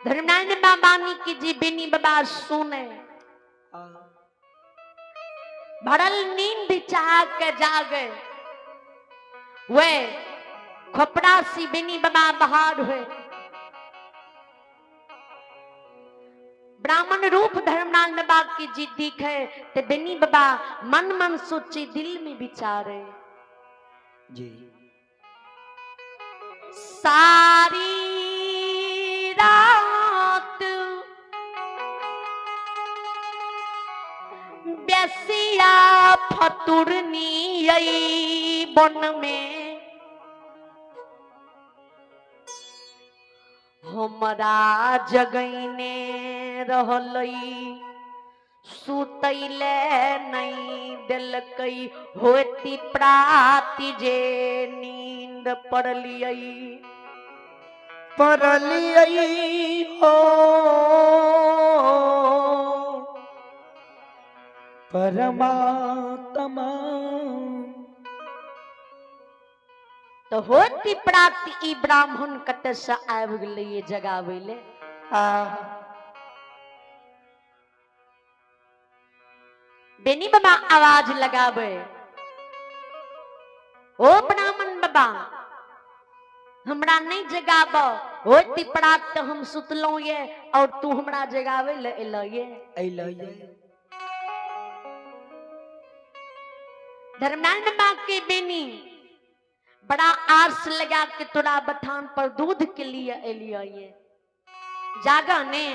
धर्मनारायण बाबानी की जी बेनी बाबा सुने भरल नींद चाह के जागे वे खोपड़ा सी बेनी बाबा बहार हुए। ब्राह्मण रूप धर्मनारायण बाबा की जी दिखे ते बेनी बाबा मन मन सोचे दिल में विचारे जी। सारी रात बेसिया फतुरनी आई बन में हमरा जगैने रहलई सुतैले नहीं देलकै होती प्राति जे नींद पड़लियै पड़लियै हो परमात्मा। तो होती प्राप्ति ई ब्राह्मण कतऽ से आबि गेलै जगाबै ले। बेनी बाबा आवाज लगाबे, ओ ब्राह्मण बाबा हमरा नहीं जगाब, होती प्राप्त हम सुतलहुँ ये और तू हमरा जगावे ले एलो ये। एलो ये। धर्मनारायण बाबा के बेनी बड़ा आर्स लगा के तोरा बथान पर दूध के लिए एलियो ये, जागा ने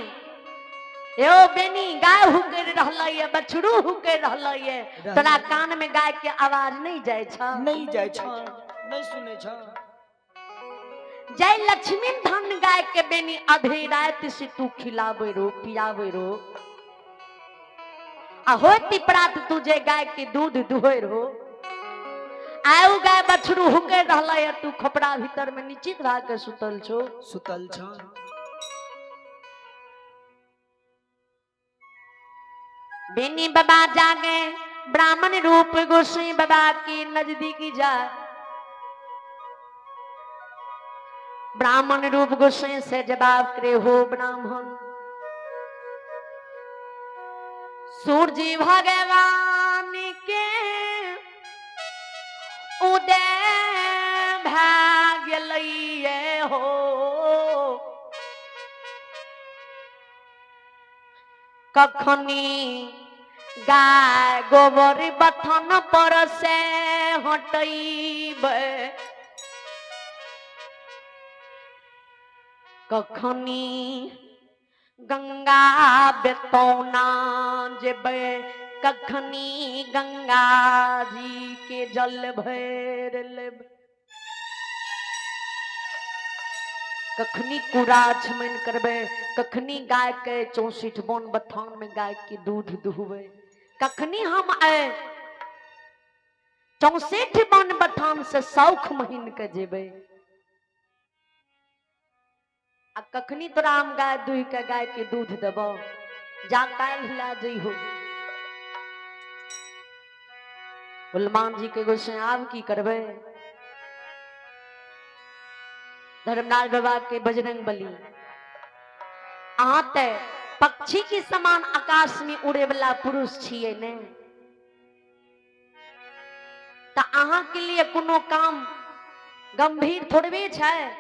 यो बेनी गाय हुकर रहल ये, बछड़ू हुकर रहल ये, तोरा कान में गाय के आवाज नहीं जाय छ? नहीं जाय छ, नहीं सुने छ। जय लक्ष्मी धन गाय के बेनी अधे रात से तू खिलावे रो पियावे रो, आ होती प्रात तू जे गाय के दूध दुहे रो, आउ गाय बछड़ू हुके रहल ये, तू खपड़ा भीतर में निश्चित भा के सुतल छो। सुतल छो। बेनी बाबा जागे ब्राह्मण रूप गोसाई बाबा के नजदीकी जा, ब्राह्मण रूप गोसाई से जवाब करे, हो ब्राह्मण सूर्य भगवान के उदय भए गेलैये हो, कखनी गाय गोबर बथन पर से हटैबै, कखनी गंगा बेतौना जेबै, कखनी गंगा जी के जल भरि लेबै, कखनी कूड़ा छमन करबै, कखनी गाय के 64 बोन बथान में गाय के दूध दुहबै, कखनी हम आए 64 बोन बथान से सौख महीन के जेबै, आ कखनी तोरा हम गाय दुहि के गाय के दूध देबो, जा काल्हि लए जइहो। हनुमान जी के गोसाई आब की करबै? धर्मनाथ बाबा के बजरंग बली अहाँ ते पक्षी के समान आकाश में उड़े वाला पुरुष छियै ने, त अहाँ के लिए कोनो काम गंभीर थोड़बे छै।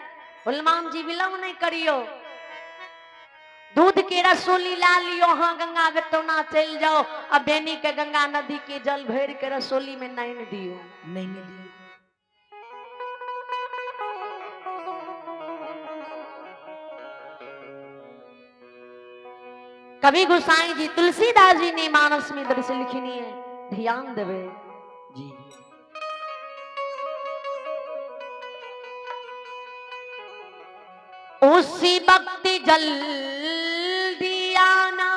हनुमान जी विलम्ब नहीं करियो, दूध के रसोली ला लियो, अहाँ गंगा बेतौना चलि जाओ आ बेनी के गंगा नदी के जल भरि के रसोली में नैन दियो। नैन दियो। कवि गोसाई जी तुलसीदास जी ने मानस में दृश्य लिखनी है, ध्यान देवे जी। उसी वक्त जल्दी आना,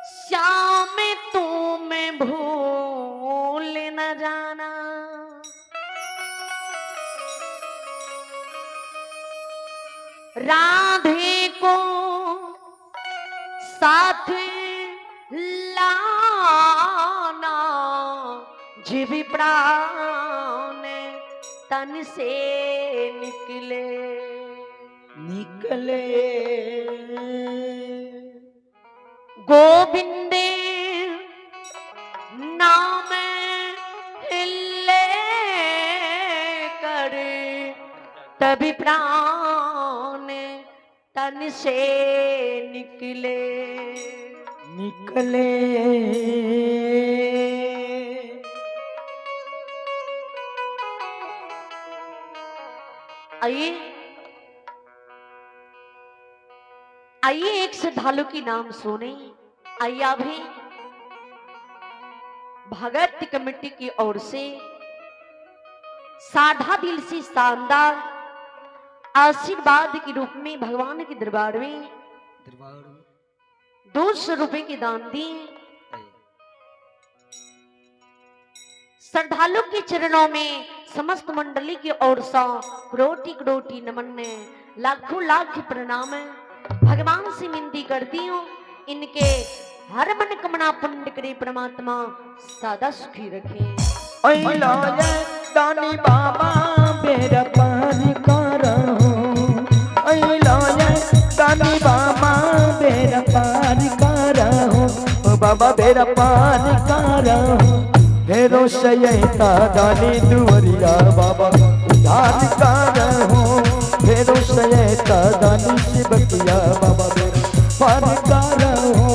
श्याम तुम भूल न जाना, राधे को साथ लाना, जीवी प्राण तन तन से निकले। निकले। गोविंद नाम ले कर तभी प्राण तन से निकले। निकले। आइए आइए एक श्रद्धालु की नाम सुने। आइए अभी भगत कमेटी की ओर से साधा दिल से शानदार आशीर्वाद के रूप में भगवान के दरबार में दरबार में 200 रुपए की दान दी। श्रद्धालु के चरणों में समस्त मंडली की ओर से कोटि कोटि नमन, लाखों लाख प्रणाम। भगवान से विनती करती हूँ इनके हर मन कमना पुण्य करे परमात्मा सदा सुखी रखे। ओइलो ये दानी बाबा बेरा पार करहो। ओइलो ये दानी बाबा बेरा पार करहो। ओ बाबा बेरा पार करहो। फेरो सयता दानी दुवरिया बाबा उधार करहो। फेरो सयता दानी शिवकिया बाबा बेरा पार करहो।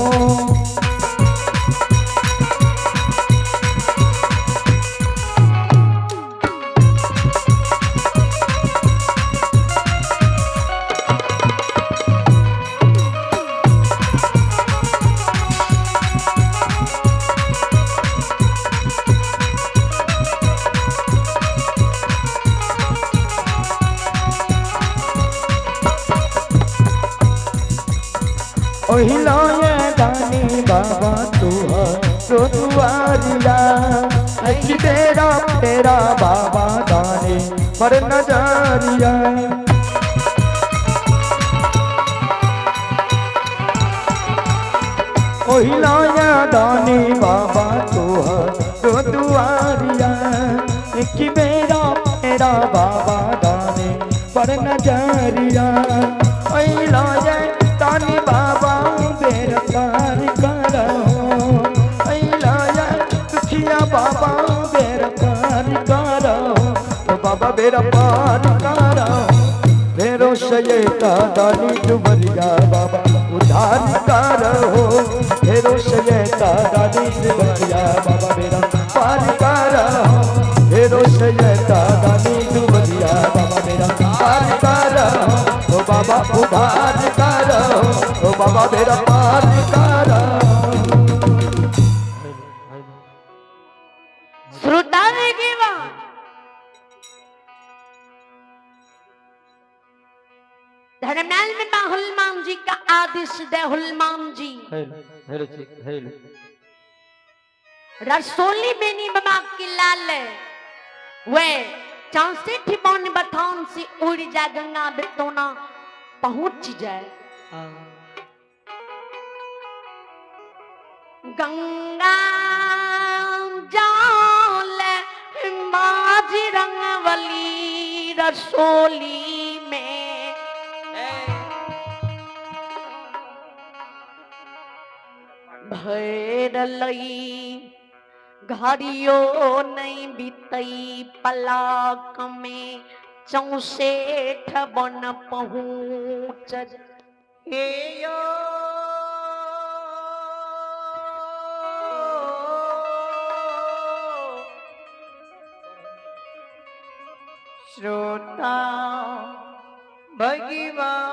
ओहिलो ये दानी बाबा तुहरो दुआरिया कि तेरा तेरा बाबा दानी पर नजरिया। ओहिलो ये दानी बाबा तुहरो दुआरिया कि मेरा तेरा बाबा दानी पर नजरिया। ओहिलो ये दानी बाबा बेरा पार करहो। ओहिलो ये दुखिया बाबा बेरा पार करहो। ओ बाबा बेरा पार करहो। फेरो सयता दानी डुबरिया बाबा उधार करहो। फेरो सयता दानी डुबरिया बाबा बेरा पार करहो। फेरो सयता दानी डुबरिया बाबा बेरा पार करहो। ओ बाबा उधार करहो। ओ बाबा बेरा पार करहो। श्रोता गेवा धर्मनाल में बाहुलमान जी का आदेश दे हुलमान जी। हेलो हेलो रसोली बेनी बाबा की लाल वे 64 बन बथान से उड़ जा गंगा बेतोना पहुंच जाए। गंगा जाल माज रंगवली रसोली में भैरलई घड़ियो नहीं बीतई पलाक में 64 बन पहुँच। हे यो श्रोता भगवान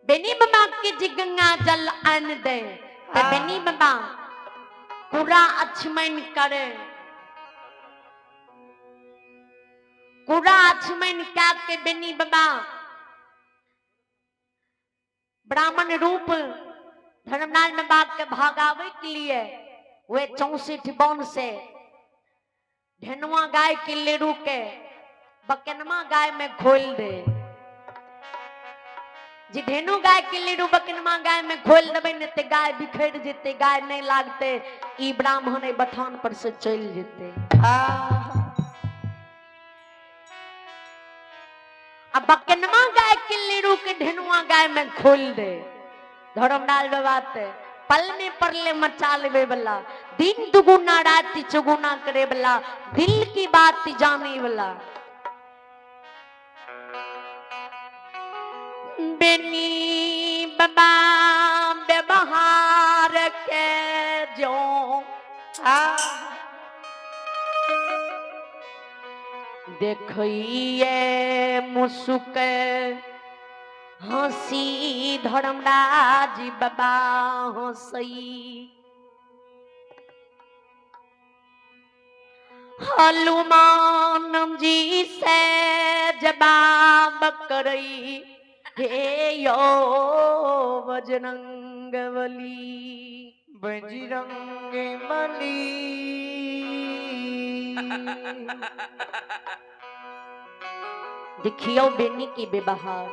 बेनी बाबा के जी गंगा जल आन दे ते बेनी बाबा पूरा अछमन करे। पूरा अछमन क्या के बेनी बाबा ब्राह्मण रूप धर्मनाथ बाबा के भागावे के लिए वे 64 बन से ढेनुआ गाय के लेरू के बकनमा गाय में खोल दे। जे धेनु गाय के लेरू बकनमा गाय में खोल देबै ने ते गाय बिखर जेतै, गाय नहीं लागतै, ई ब्राह्मण एहि बथान पर से चलि जेतै। आ बकनमा गाय के लेरू के ढेनुआ गाय में खोल दे, धर्मलाल बाबा ते पल में पड़ले मचा लेवे वाला, दिन दुगुना रात चौगुना करे वाला, दिल की बात जाने वाला। बेनी बाबा व्यवहार के जो देखिए मुसुक हंसी, धर्मराज बाबा हंसई। हनुमान जी से जवाब करई, हे यो बजरंग बली, बजरंग बली। देखियो बेनी की व्यवहार।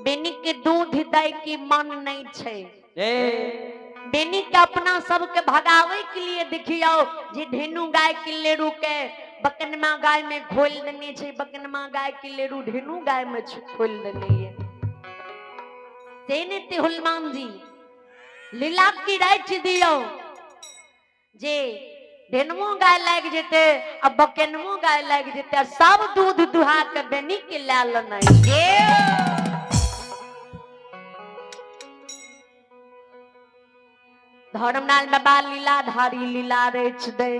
बेनी के दूध दै के मन नहीं छे, बेनी के अपना सबके भगावे के लिए देखियो जे ढेनु गाय के लेरू के बकनमा गाय में खोल देने छे, बकनमा गाय के लेरू ढेनु गाय में खोल देने ये। तेने ते हनुमान जी लीला की राइट दियो जे ढेनुओ गाय लाग जेते आ बकनमो गाय लाग जेते आ सब दूध दुहा के बेनी के ला लेना। धर्मलाल बाबा लीलाधारी लीला रच दे।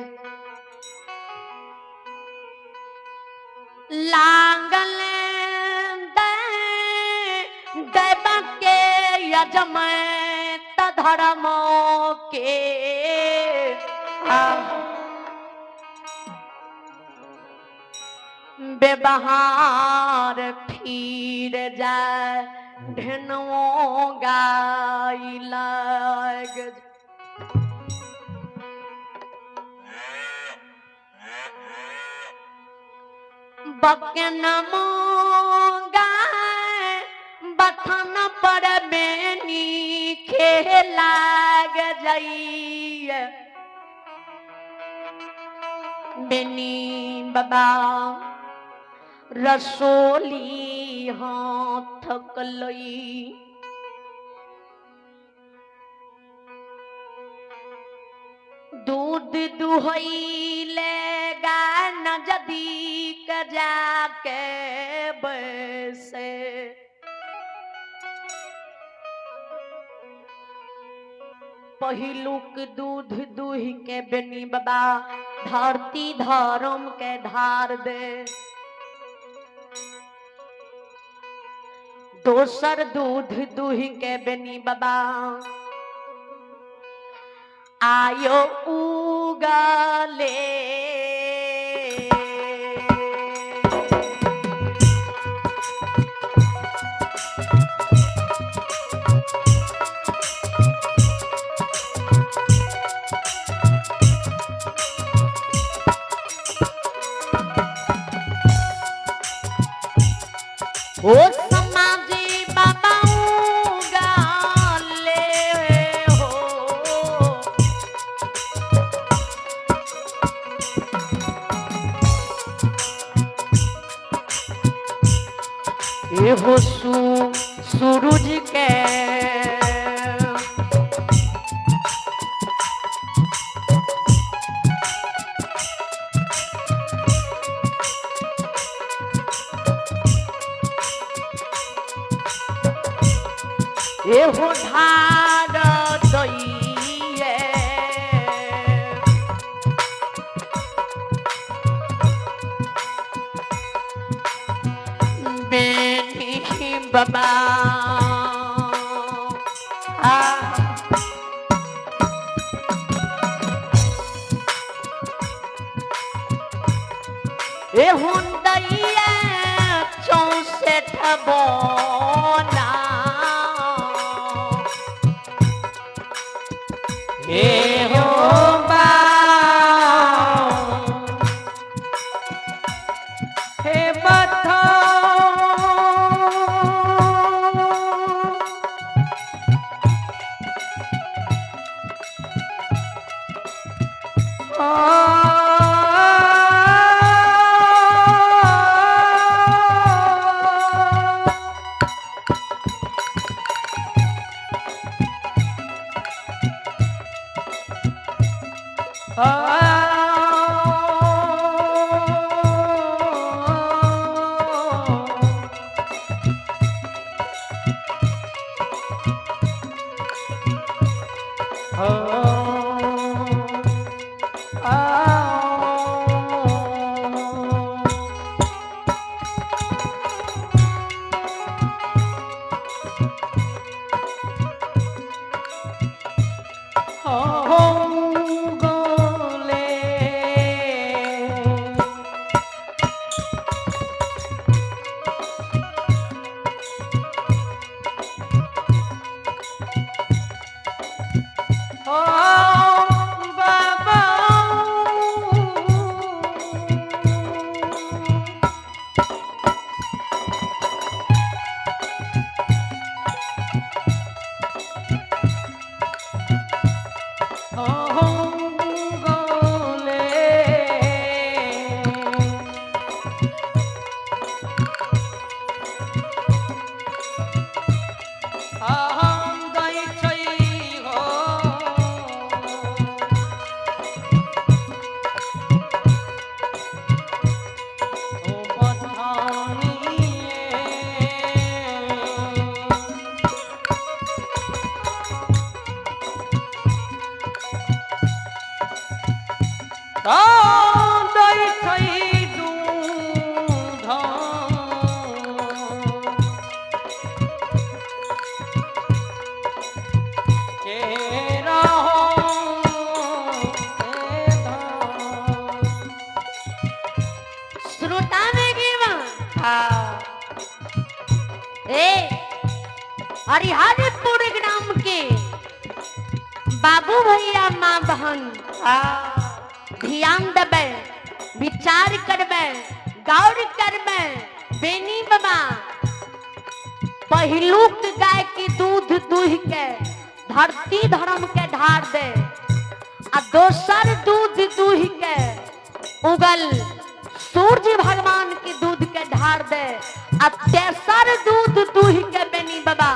लागल दैव के यजमैत धर्म के व्यवहार फिर जाए, ढेनुओ गाय लाग। बकनमो गाय बथन पर बेनी खेलाग जाइए। बेनी बाबा रसोली हाथ कलई, दूध दुहई ले गा नजदीक जाके बैसे। पहिलुक दूध दुही के बेनी बाबा धरती धर्म के धार दे। दोसर दूध दुही के बेनी बाबा आयो उगले। ओ समाजी बाबा उगले हो। एहो सूरज के एहो ढार दैये। बेनी बाबा एहो दैये 64 बोना। हे हो बा, हे बथान श्रोता में गिरवा ए हरिहरपुर ग्राम के बाबू भैया माँ बहन ध्यान देबै, विचार करबै, गौर करबै। बेनी बाबा पहिलुक गाय के दूध दूह के धरती धर्म के ढार दे आ दोसर दूध दूह के उगल सूर्य भगवान के दूध के ढार दे आ तेसर दूध दूह के बेनी बाबा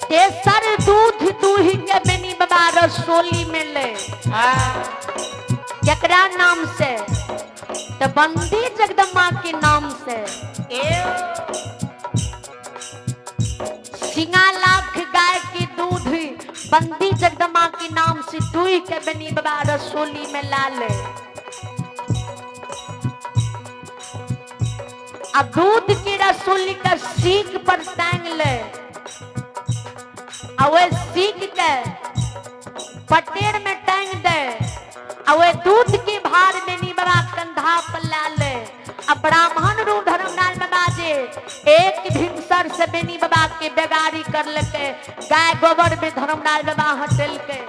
तेसर दूध दूह के बेनी बाबा रसोली में ले केकरा नाम से? तो बंदी जगदम्बा के नाम से। सिंगा लाख गाय के दूध बंदी जगदम्बा के नाम से दूह के बेनी बाबा रसोली में ला ले। अब दूध की रसोली का सीख पर टांग ले आ वे सीख के पटेर में टांग दे आ वे दूध के भार में नी बाबा कंधा पर ला ले। आ ब्राह्मण रू धर्मलाल बाबा जे एक भिनसर से बेनी बाबा के बेगारी कर लेके गाय गोबर में धर्मलाल बाबा हटेल के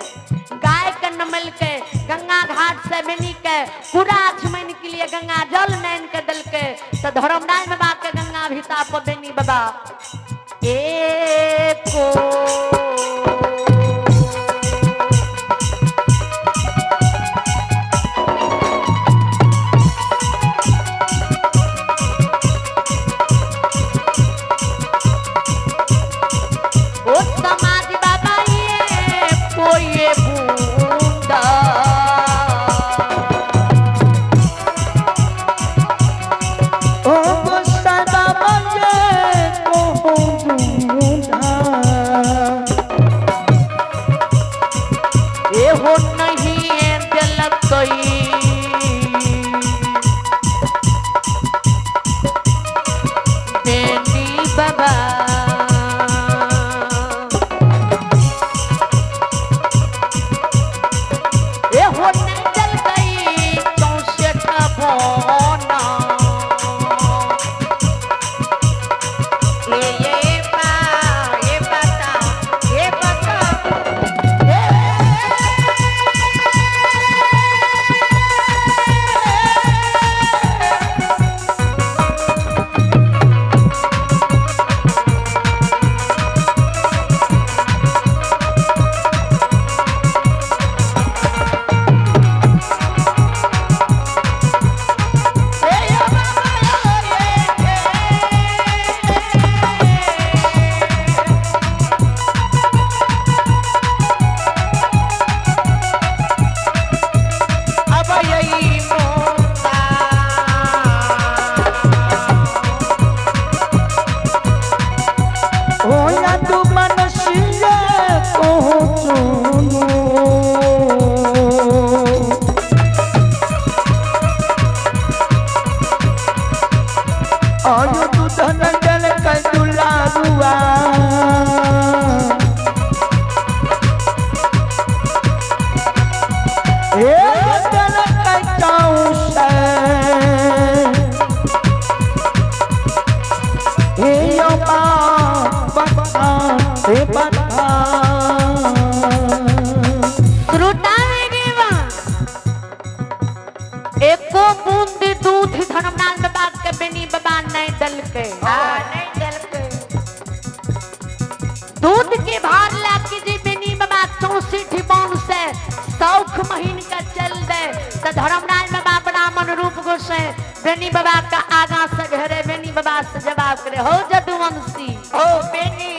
गाय के नमल के गंगा घाट से बेनी के पूरा आचमन के लिए गंगा जल नैन के दल के तो धर्मलाल बाबा के गंगा भीता पर बेनी बाबा एको ओ समाज बाबा ये कोई बूंदा ओ गोसाई बाबा ये को बूंदा ए हो नहीं कई बेनी बाबा। ए हो नहीं जल गई 64 बोना। ये पा ये पता ये पता। अब यही मोता। ओ या तू मनसिया को चुनो। और तू धन जल कर दुलारुआ। ए जल कर चौसे। ए यो बा बता ए बता। श्रोता देवा, एको बूंद दूध धर्मनाथ बाबा के बेनी बाबा नहीं दलके। हाँ नहीं डलके। दूध के भार ला के जे बेनी बाबा 64 बौन से सौख महीन का चल दे तो धर्मराज बाबा ब्राह्मण रूप गोसे बेनी बाबा का आगा से घेरे बेनी बाबा से जवाब करे हो जदुवंशी। ओ बेनी।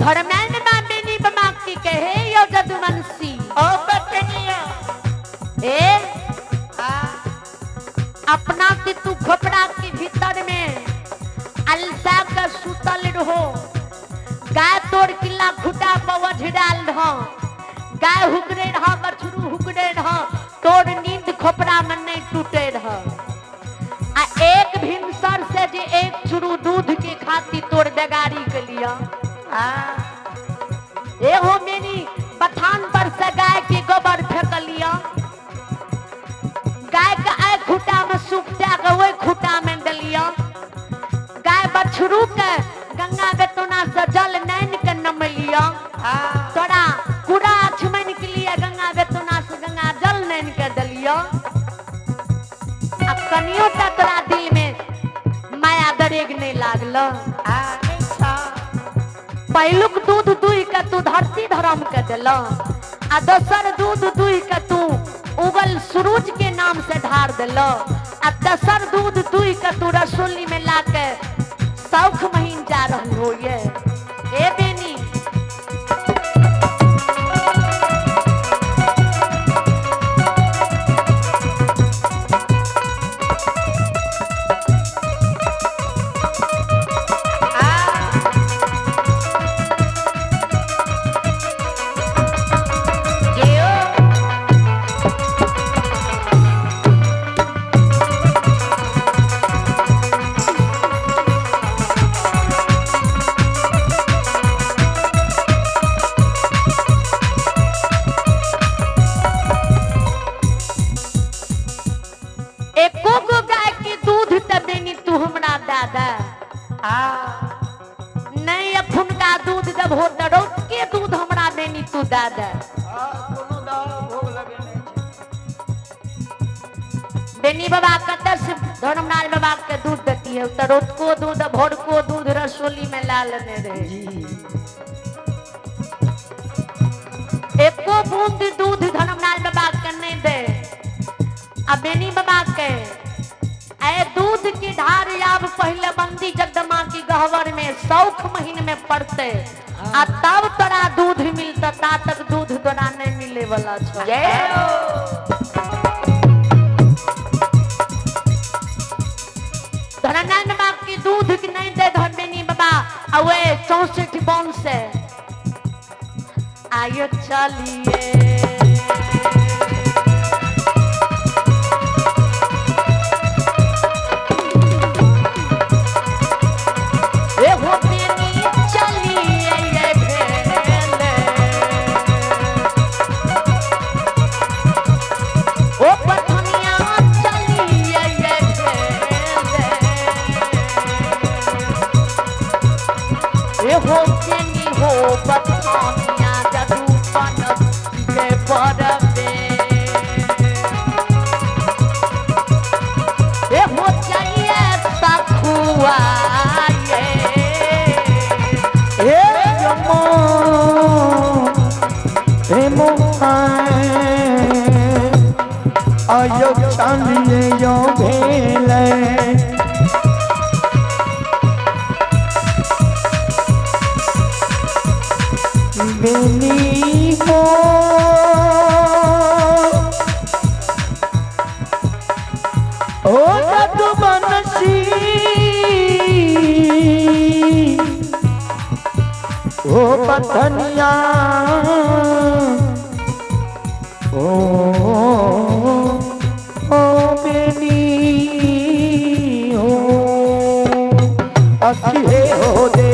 धर्मनाथ बाबा बेनी बाबा की कहे यो जदुवंशी। ओ बटनिया। ए हाँ अपना के तू खोपड़ा के भीतर में अलसा का सुतल रहो, गाय तोड़ किला खुटा पवझ डाल रहो, गाय हुकरे रहो बछरू हुकरे रहो, तोड़ नींद खोपड़ा में नहीं टूटे रहो। आ एक भिनसर से जे एक चुरू दूध के खाती तोड़ बेगारी के लिया। हाँ एहो मेरी बथान पर से गाय के गोबर फेंक लिया, गाय के आय खूटा में सुखटा के ओहि खूटा में डलिया, गाय बछरू के गंगा बेतौना से जल नैन के नमलिया, हाँ तोरा कूड़ा अछमन के लिए गंगा बेतौना से गंगा जल नैन के डलिया। आ कनियो टा तोरा दिल में माया दरेग नहीं लागल। हाँ नहीं था। पहिलुक दूध दुहि के तू धरती धर्म के दिल आ दोसर दूध दुहि के तू उगल सूरज के नाम से ढार दिल आ तेसर दूध दुहि के तू रसोली में ला के सौख महीन जा रहल हो ये ए बेनी। दादा नहीं अखुनका दूध जब हो त रौत के दूध हमरा देनी तू दादा। कोनो दाव भोग लगेने छै। बाबा कतऽ से धर्मराज बाबा के दूध देती है? तो रोतको दूध भोरको दूध रसोली में ला लेने रहे। एको बूंद दूध धर्मराज बाबा के नहीं दे। आ बेनी बाबा के ए दूध की धार आब पहले बंदी जगदमा की गहवर में सौख महीन में पड़ते आ तब तोरा दूध मिलता, ता तक दूध तोरा नहीं मिले वाला छौ। धर्मनारायण बाबा की दूध की नहीं दे धर्मेनी बाबा आ वे 64 बन से आयो चलिए। ए हो बेनी चलिए ये भेले। ओ पठनिया चलिए ये भेले। ए हो बेनी हो पठनिया जदूपन के परबे। ए हो चाहिए सखुआ ये। हे यमो हे आयो चलिए यो भेले। बेनी हो ओ जदुबनसी ओ पथनिया ओ ओ बेनी ओ अखिए हो दे।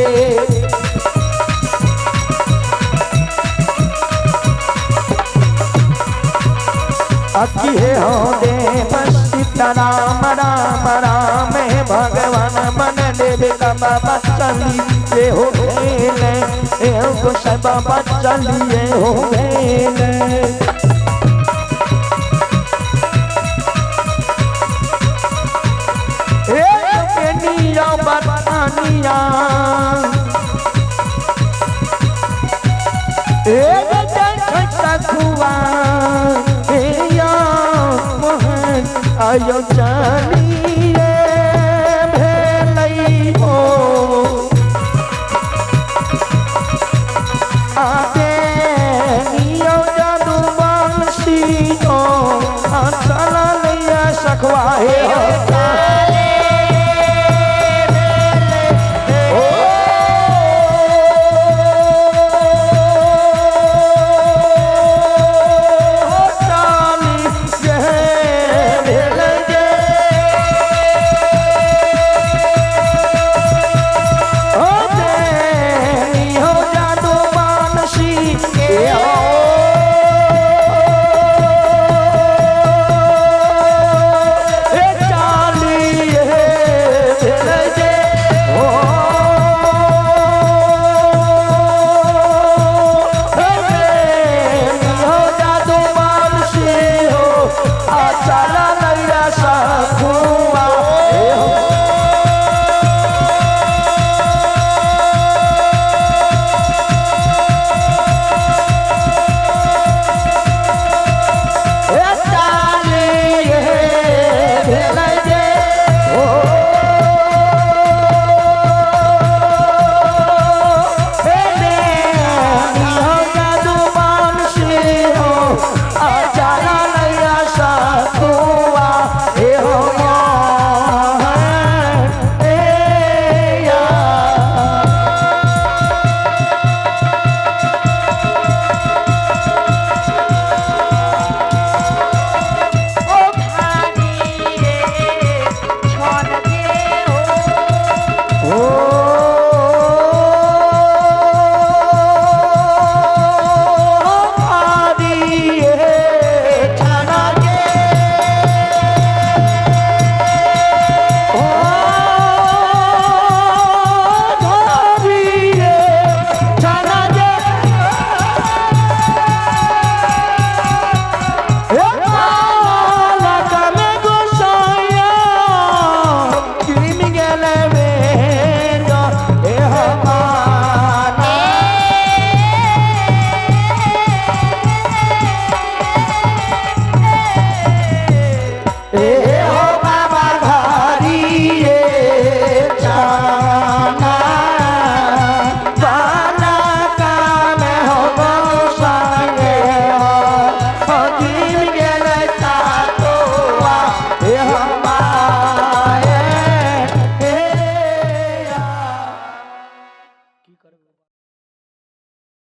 अखिए हो दे सीता राम राम राम हे भगवान मन देव का बाबा चलिए हो भेले। हे गोसाई बाबा चलिए हो भेले। ए बेनिया बतानिया ए सखुआ हे या मोहन आयो चलिए।